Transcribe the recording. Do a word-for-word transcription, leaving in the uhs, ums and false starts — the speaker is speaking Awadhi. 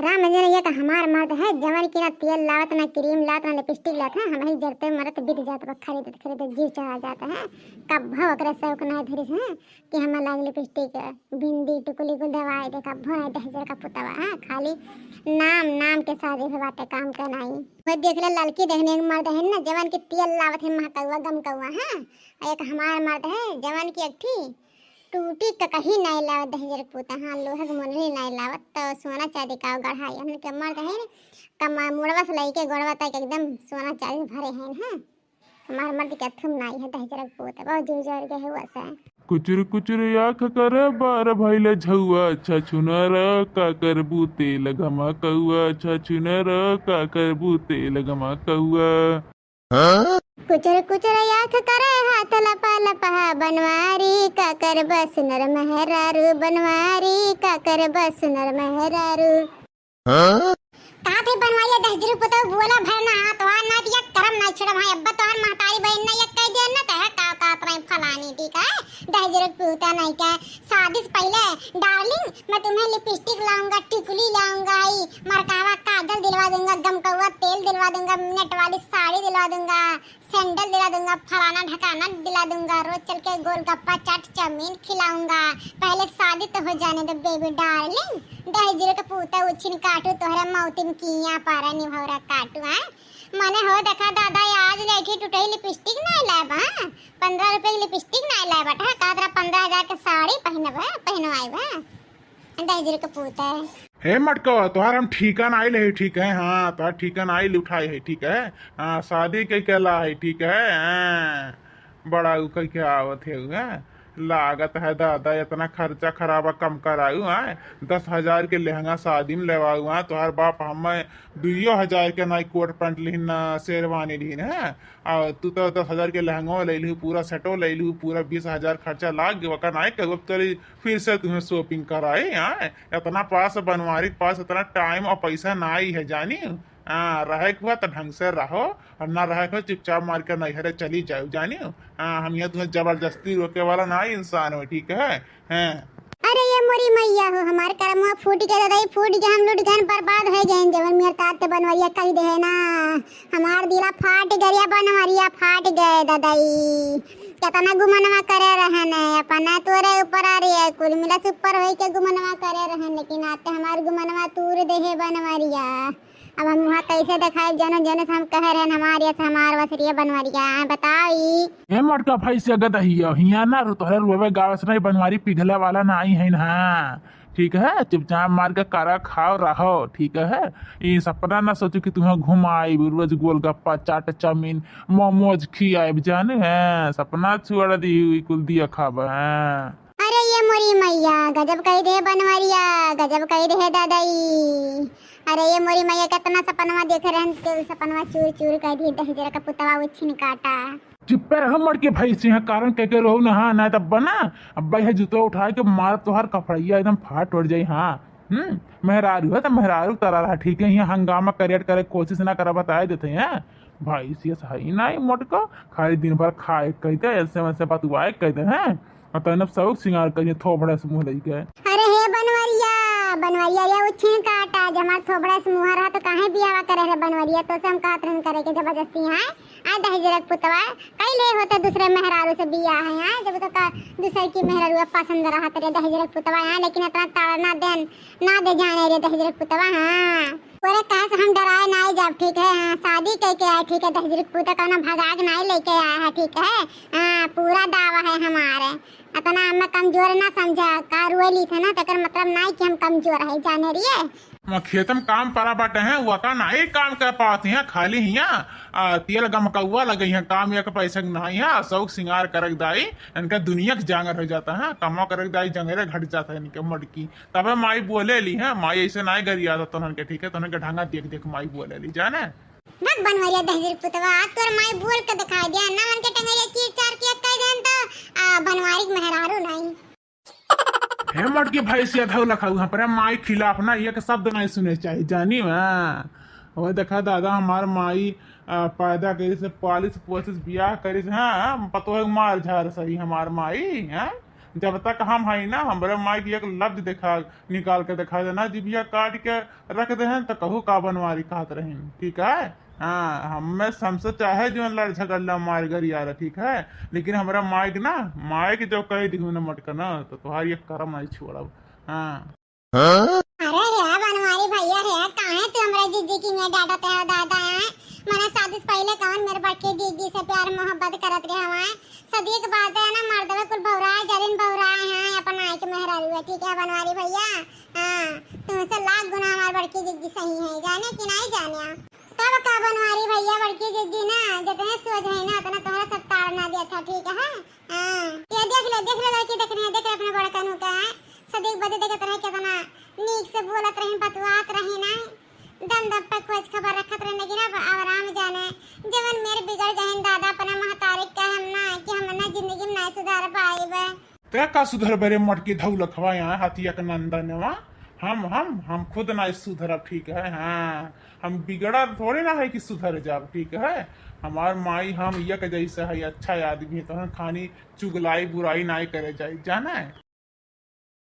राम जाने, एक हमार मर्द है, जवन की ना तेल लावत, ना क्रीम लावत, ना लिपस्टिक लावत है, हमही जरते मरत बीत जात बा, खरीदत खरीदत जीव चला जात है। कब्बो ओकरे शौक ना धरिस है कि हमें लाग लिपस्टिक, बिंदी, टिकुली कुल दवाई दे, कब्बो ना दहिजर का पुतवा, हाँ, खाली नाम, नाम के शादी भे बाटे, काम के नाई। वो देख ले, ललकी देखने एक मर्द है ना, जवन की तेल लावत है महकौआ, गमकौआ, हाँ, और एक हमार मर्द है, जवन की एक ठी टूटी ककही नाई लावत दहिजर के पूता, हाँ, लोहे के मोलरी नाई लावत, तो सोना चांदी का गढ़ाई। हमन के मर्द है, कमा मुड़वा से लइके गोड़वा तक एकदम सोना चांदी भरे हैं, हाँ। हमार मर्द के अथुम नाई है दहिजर के पूता, बहुत जोर जोर के है वैसे। कुचुर कुचुर आँख करे बार भइले झौआ, अच्छा छुनर का करबू तेल गमा कौआ, अच्छा छुनर का करबू तेल गमा कौआ। कुचुर कुचुर आँख करे हाथ लपा लपहा बनवारी, का करबा सुनर मेहरारू बनवारी, का करबा सुनर मेहरारू। का थे बनवारिया दहिजरू पुतौ बोला भर ना, हाँ, तोहार ना दिया करम ना छुड़म, हाँ, अब्बा तोहार महतारी बहन ना एक कह दिया ना, तह का का तरह फलानी, ठीक है, दहिजरू पुता नहीं कह। शादी से पहले, डार्लिंग, मैं तुम्हें लिपस्टिक लाऊंगा, टिकुली लाऊंगा, ई मरकावा काजल दिलवा दूंगा, गमकौआ तेल दिलवा दूंगा, नेट वाली साड़ी दिलवा दूंगा, सैंडल दिला दूंगा, फलाना ढकाना दिला दूंगा, रोज चल के गोलगप्पा चाट चाउमीन खिलाऊंगा। पहले शादी तो हो जाने दो बेबी डार्लिंग। दहिजर के पूता उछिन काटू, तोहरे मौती में किया पारा निभौरा काटू, हाँ? मने हो देखा दादा, आज लेठी टुटही लिपस्टिक नाई लाए बा, हाँ? पन्द्रह रुपये की लिपस्टिक नाई लाए बा, हाँ? कहत रहा पन्द्रह हजार के साड़ी पहनब, हाँ? पहनवाई बा। दहिजर के पूता। हे मटकवा, तोहार हम ठीका नाई ले, ठीक है? हाँ, तोहार ठीका नाई ले उठाई है, ठीक है? हाँ, शादी के केला है, ठीक है? हाँ, बड़ा उ कह के आवत है, हाँ? लागत है दादा, इतना खर्चा खराबा कम कराऊ, हाँ? दस हजार के लहंगा शादी में लेवाऊ, हाँ? तोहार बाप हमें दुइयो हजार के नाई कोट पैंट लिहिन, ना शेरवानी लिहिन, हाँ? आ तू तो दस हजार के लहंगो ले लिहू, पूरा सेटो ले लिहू, पूरा बीस हजार खर्चा लाग गवा का नाई कहू, अब चली फिर से तुम्हें shopping कराई, हाँ? इतना पास बनवारी के पास इतना time और पैसा नाई है, जानी? हाँ, रहे के हुआ तो ढंग से रहो, और ना रहे के हुआ चुपचाप मार के नैहरे चली जाओ, जानी? हाँ, हम यहाँ तुम्हें जबरदस्ती रोके वाला नाई इंसान हो, ठीक है? हैं। अरे ये मोरी मैया हो, हमार करमवा फूट गया दादा, ये फूट गया, हम लूट गए, बर्बाद हो गए, जवन मेरे तात बनवरिया कह दे है ना, हमार दिला फाट गया बनवरिया, फाट गए दादा। ई केतना गुमनवा करे रहन, अपना तोरे ऊपर आ रही है, कुल मिला से ऊपर होई के गुमनवा करे रहन, लेकिन आते हमार गुमनवा तूर दे है बनवरिया। अब हम वहाँ कैसे देखाई, जौन जौन से हम कहे रहन, हमार यस हमार वसरिया बनवरिया, बताओ ई। ए मटका भैंसिया गदहिया, हियाँ ना रो, तोहरे रोवे गावे से नहीं, बनवारी पिघले वाला ना आई है ना। ठीक है, चुपचाप मार के करा खाओ रहो, ठीक है। ई सपना ना सोचो कि तुम्हें घुमाई, रोज गोलगप्पा, चाट, चाउमीन, मोमोज खियाई, जाने हैं, सपना छोड़ दी, ई कुल दिया खाब, हैं। अरे ये मोरी मैया, गजब कह दे बनवरिया, गजब कह दे दादाई। अरे ये मोरी मैया, कितना सपनवा देखे रहन, के सपनवा चूर चूर कह दी, दहिजर का पुतवा उछिन काटा। चुप्पे रहो मटकी भैंसी, यहाँ कारण कह के रहो ना, हाँ, ना तब बना, अब भाई है जूता उठा के मार तोहार कपड़ैया एकदम फाट उड़ जाई, हाँ। हम्म, मेहरारू है तो मेहरारू तरह रहा, ठीक है, यहाँ हंगामा create करे के कोशिश ना करा, बताए देते हैं। भैंसिया सही नहीं मोटका, खाली दिन भर खाए कहते, ऐसे वैसे बतुआए कहते हैं। और तने शौक सिंगार करिए थोबड़ा से मुँह लई के। अरे हे बनवरिया, बनवरिया रे उछिन काटा, जब हमार थोबड़ा से मुँह रहा तो काहे बियाह करे रे बनवरिया, तो से हम कहत रहन करे के जबरदस्ती, हाँ? आ दहिजरक पुतवा, कई ले होते दूसरे मेहरारू से बियाह है, हाँ? जब तो का दूसरे की मेहरारू पसंद रहा तेरे दहिजरक पुतवा, हाँ? लेकिन इतना ताड़ना देन, ना दे जाने रे दहिजरक पुतवा, हाँ? तोरे कहे से हम डराए नाई जाब, ठीक है? हाँ, शादी कइके आए, ठीक है? दहिजरी के पूता कौनो भगाग नाई लेके आए है, ठीक है? हाँ, पूरा दावा है हमारे। अतना हमें कमजोर ना समझा, का रुए ली थे ना, तेकर मतलब नाई कि हम कमजोर है, जाने रिये। वहाँ खेत में काम पड़ा बाटे हैं, वो का नाई काम कर पाती हैं, खाली हियाँ, आ, तेल गमकौआ लगे हैं, काम एक पैसे के नाई है, शौक सिंगार करक दाई, इनका दुनिया के जांगर हो जाता है, कमा करक दाई जंगरे घट जाता है इनके मटकी। तबे माई बोले ली, हैं, माई ऐसे नाई गरियात तोहन के, ठीक है, तोहन के ढंगा देख देख माई बोले ली, जाने। भग बनवरिया दहिजरी पुतवा, आज तोर माई बोल के दिखाई दिया, ना मन के टंगरिया चीर चार के कह देन तो, आ, बनवारी के मेहरारू नहीं। हे मटकी भैंसिया धौ लखाऊ, हमारे माई खिलाफ ना एक शब्द नहीं सुने चाहिए, जानी वा? वो देखा दादा, हमार माई, आ, पैदा करी से, पालिस पोसिस, बियाह करी से, हाँ, पतोह मार झार सही हमार माई, हाँ? जब तक हम हई ना, हमरे माई के एक लफ्ज देखा, निकाल के देखा देना, जिभिया काट के रख देहन, त कहू का बनवारी कहत रहीन, ठीक है? हाँ, हमें, हमसे चाहे जो लड़ झगड़ ला, मार गरियाला, ठीक है? लेकिन हमरा माई के ना, माई के जब कह दिहू ना मटका ना, तो तोहार ये करम नहीं छोड़ब। हाँ। अरे रे बनवारी भैया रे, काहे तू हमरा जीजी की में डांटत है दादा है? मने शादी से पहले कौन मेरे बड़की जीजी से प्यार मोहब्बत करत रहे हवा? सदी के बात है ना, मर्दवे कुल भौराए, जरिन भौराए हैं अपन आए के मेहरारू है, ठीक है बनवारी भैया? हाँ, तुमसे लाख गुना हमार बड़की जीजी सही है, जाने कि नहीं जाने? तब का बनवारी भैया, बड़की जीजी ना जितने सोझ है ना, उतना तोहरा सब ताड़ना दिया था, ठीक है? हाँ, ये देख ले, देख ले लड़की, देख रहे हैं, देख ले अपने बड़कनू का है। सदी के बदे देखत रहे, कितना नीक से बोलत रही, बतुआत रही ना, दम दम पे खोज खबर रखत रहे, लेकिन अब, अब राम जाने, जवन मेरे बिगड़ गए दादा, अपने महतारी के हम ना, कि हम ना जिंदगी में नहीं सुधार पाइबे। ते का सुधरबे रे मटकी धौलखवा, यहाँ हथिया के नंदनवा? हम, हम, हम खुद ना सुधरब, ठीक है? हाँ, हम बिगड़ल थोड़े ना है कि सुधर जाब, ठीक है? हमार माई हम एक जैसे है, अच्छा आदमी है, तो हम खानी चुगलाई बुराई नाई करे जाई, जाना है?